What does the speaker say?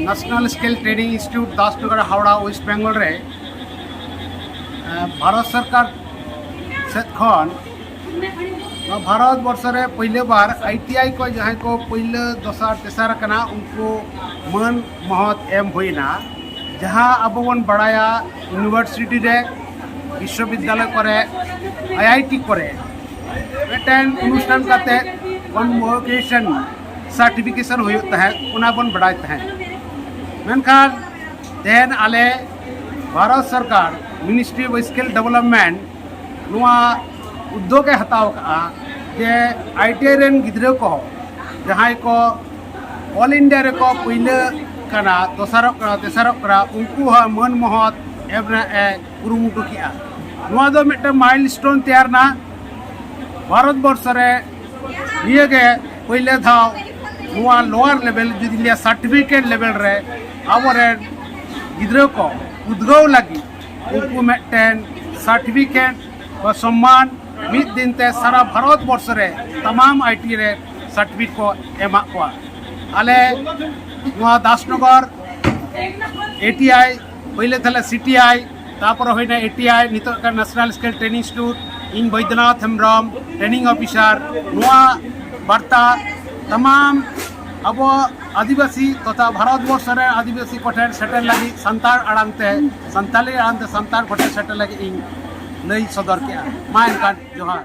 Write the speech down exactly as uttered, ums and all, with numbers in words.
National skill training institute, Dasnagar, Howrah, west Bengal ᱨᱮ, ᱮ, ᱵᱷᱟᱨᱚᱛ ᱥᱚᱨᱠᱟᱨ ᱥᱮᱫ ᱠᱷᱚᱱ ᱱᱚᱣᱟ ᱵᱷᱟᱨᱚᱛ ᱵᱚᱨᱥᱚ ᱨᱮ ᱯᱳᱭᱞᱳ ᱵᱟᱨ ᱟᱭ ᱴᱤ ᱟᱭ ᱠᱚ, ᱡᱟᱦᱟᱸᱭ ᱠᱚ ᱯᱳᱭᱞᱳ, ᱫᱚᱥᱟᱨ, ᱛᱮᱥᱟᱨ ᱟᱠᱟᱱᱟ, ᱩᱱᱠᱩ ᱢᱟᱹᱱ ᱢᱚᱦᱚᱛ ᱮᱢ ᱦᱩᱭᱱᱟ᱾ ᱡᱟᱦᱟᱸ ᱟᱵᱚ ᱵᱚᱱ ᱵᱟᱲᱟᱭᱟ, ᱤᱭᱩᱱᱤᱵᱷᱟᱨᱥᱤᱴᱤ ᱨᱮ, ᱵᱤᱥᱥᱚᱵᱤᱫᱽᱫᱟᱞᱚᱭ ᱠᱚᱨᱮ, ᱟᱭ ᱟᱭ ᱴᱤ ᱠᱚᱨᱮ ᱢᱤᱫᱴᱮᱱ ᱚᱱᱩᱥᱴᱷᱟᱱ ᱠᱟᱛᱮ ᱠᱚᱱᱵᱷᱳᱠᱮᱥᱚᱱ ᱥᱟᱨᱴᱤᱯᱷᱤᱠᱮᱥᱚᱱ ᱦᱩᱭᱩᱜ ᱛᱟᱦᱮᱸᱫ, ᱚᱱᱟ ᱵᱚᱱ ᱵᱟᱲᱟᱭ ᱛᱟᱦᱮᱸᱫ᱾ ᱢᱮᱱᱠᱷᱟᱱ ᱛᱮᱦᱮᱧ ᱟᱞᱮ ᱵᱷᱟᱨᱚᱛ ᱥᱚᱨᱠᱟᱨ ᱢᱤᱱᱤᱥᱴᱨᱤ ᱚᱯᱷ ᱥᱠᱤᱞ ᱰᱮᱵᱷᱞᱚᱯᱢᱮᱱᱴ ᱱᱚᱣᱟ ᱩᱫᱽᱫᱳᱜᱽ ᱮ ᱦᱟᱛᱟᱣ ᱠᱟᱜᱼᱟ ᱡᱮ ᱟᱭ ᱴᱤ ᱟᱭ ᱨᱮᱱ ᱜᱤᱫᱽᱨᱟᱹ ᱠᱚ, ᱡᱟᱦᱟᱸᱭ ᱠᱚ ᱚᱞ ᱤᱱᱰᱤᱭᱟ ᱨᱮᱠᱚ ᱯᱩᱭᱞᱟᱹ ᱠᱟᱱᱟ, ᱫᱚᱥᱟᱨᱚᱜ ᱠᱟᱱᱟ, ᱛᱮᱥᱟᱨᱚᱜ ᱠᱟᱱᱟ, ᱩᱱᱠᱩ ᱦᱚᱸ ᱢᱟᱹᱱ ᱢᱚᱦᱚᱛ ᱮᱢ ᱨᱮᱱᱟᱜ ᱮ ᱠᱩᱨᱩᱢᱩᱴᱩ ᱠᱮᱜᱼᱟ᱾ ᱱᱚᱣᱟ ᱫᱚ ᱢᱤᱫᱴᱟᱝ ᱢᱟᱭᱤᱞ ᱥᱴᱳᱱ ᱛᱮᱭᱟᱨ ᱮᱱᱟ ᱵᱷᱟᱨᱚᱛ ᱵᱚᱨᱥᱚ ᱨᱮ᱾ ᱱᱤᱭᱟᱹ ᱜᱮ ᱯᱳᱭᱞᱳ ᱫᱷᱟᱣ ᱱᱚᱣᱟ ᱞᱳᱣᱟᱨ ᱞᱮᱵᱮᱞ, ᱡᱩᱫᱤ ᱞᱟᱹᱭᱟ ᱥᱟᱨᱴᱤᱯᱷᱤᱠᱮᱴ ᱞᱮᱵᱮᱞ ᱨᱮ ᱟᱵᱚᱨᱮᱱ ᱜᱤᱫᱽᱨᱟᱹ ᱠᱚ ᱩᱫᱽᱜᱟᱹᱣ ᱞᱟᱹᱜᱤᱫ ᱩᱱᱠᱩ ᱢᱤᱫᱴᱮᱱ ᱥᱟᱨᱴᱤᱯᱷᱤᱠᱮᱴ ᱠᱚ ᱥᱚᱢᱢᱟᱱ ᱢᱤᱫ ᱫᱤᱱ ᱛᱮ ᱥᱟᱨᱟ ᱵᱷᱟᱨᱚᱛ ᱵᱚᱨᱥᱚ ᱨᱮ ᱛᱟᱢᱟᱢ ᱟᱭ ᱴᱤ ᱨᱮ ᱥᱟᱨᱴᱤᱯᱷᱤᱠᱮᱴ ᱠᱚ ᱮᱢᱟᱜ ᱠᱚᱣᱟ᱾ ᱟᱞᱮ ᱱᱚᱣᱟ ᱫᱟᱥᱱᱚᱜᱚᱨ ᱮ ᱴᱤ ᱟᱭ, ᱯᱳᱭᱞᱳ ᱛᱟᱦᱞᱮ ᱥᱤ ᱴᱤ ᱟᱭ, ᱛᱟᱨᱯᱚᱨᱮ ᱦᱩᱭᱱᱟ ᱮ ᱴᱤ ᱟᱭ, ᱱᱤᱛᱚᱜ ᱠᱟᱱ ᱱᱮᱥᱱᱟᱞ ᱥᱠᱤᱞ ᱴᱨᱮᱱᱤᱝ ᱤᱱᱥᱴᱤᱴᱭᱩᱴ᱾ ᱤᱧ ᱵᱳᱭᱫᱚᱱᱟᱛᱷ ᱦᱮᱢᱵᱨᱚᱢ, ᱴᱨᱮᱱᱤᱝ ᱚᱯᱷᱤᱥᱟᱨ᱾ ᱱᱚᱣᱟ ᱵᱟᱨᱛᱟ ᱛᱟᱢᱟᱢ ᱟᱵᱚ ᱟᱹᱫᱤᱵᱟᱹᱥᱤ ᱛᱚᱛᱷᱟ ᱵᱷᱟᱨᱚᱛ ᱵᱚᱨᱥᱚ ᱨᱮ ᱟᱹᱫᱤᱵᱟᱹᱥᱤ ᱠᱚᱴᱷᱮᱱ ᱥᱮᱴᱮᱨ ᱞᱟᱹᱜᱤᱫ, ᱥᱟᱱᱛᱟᱲ ᱟᱲᱟᱝ ᱛᱮ, ᱥᱟᱱᱛᱟᱲᱤ ᱟᱲᱟᱝ ᱛᱮ ᱥᱟᱱᱛᱟᱲ ᱠᱚᱴᱷᱮᱱ ᱥᱮᱴᱮᱨ ᱞᱟᱹᱜᱤᱫ ᱤᱧ ᱞᱟᱹᱭ ᱥᱚᱫᱚᱨ ᱠᱮᱜᱼᱟ᱾ ᱢᱟ ᱮᱱᱠᱷᱟᱱ ᱡᱚᱦᱟᱨ᱾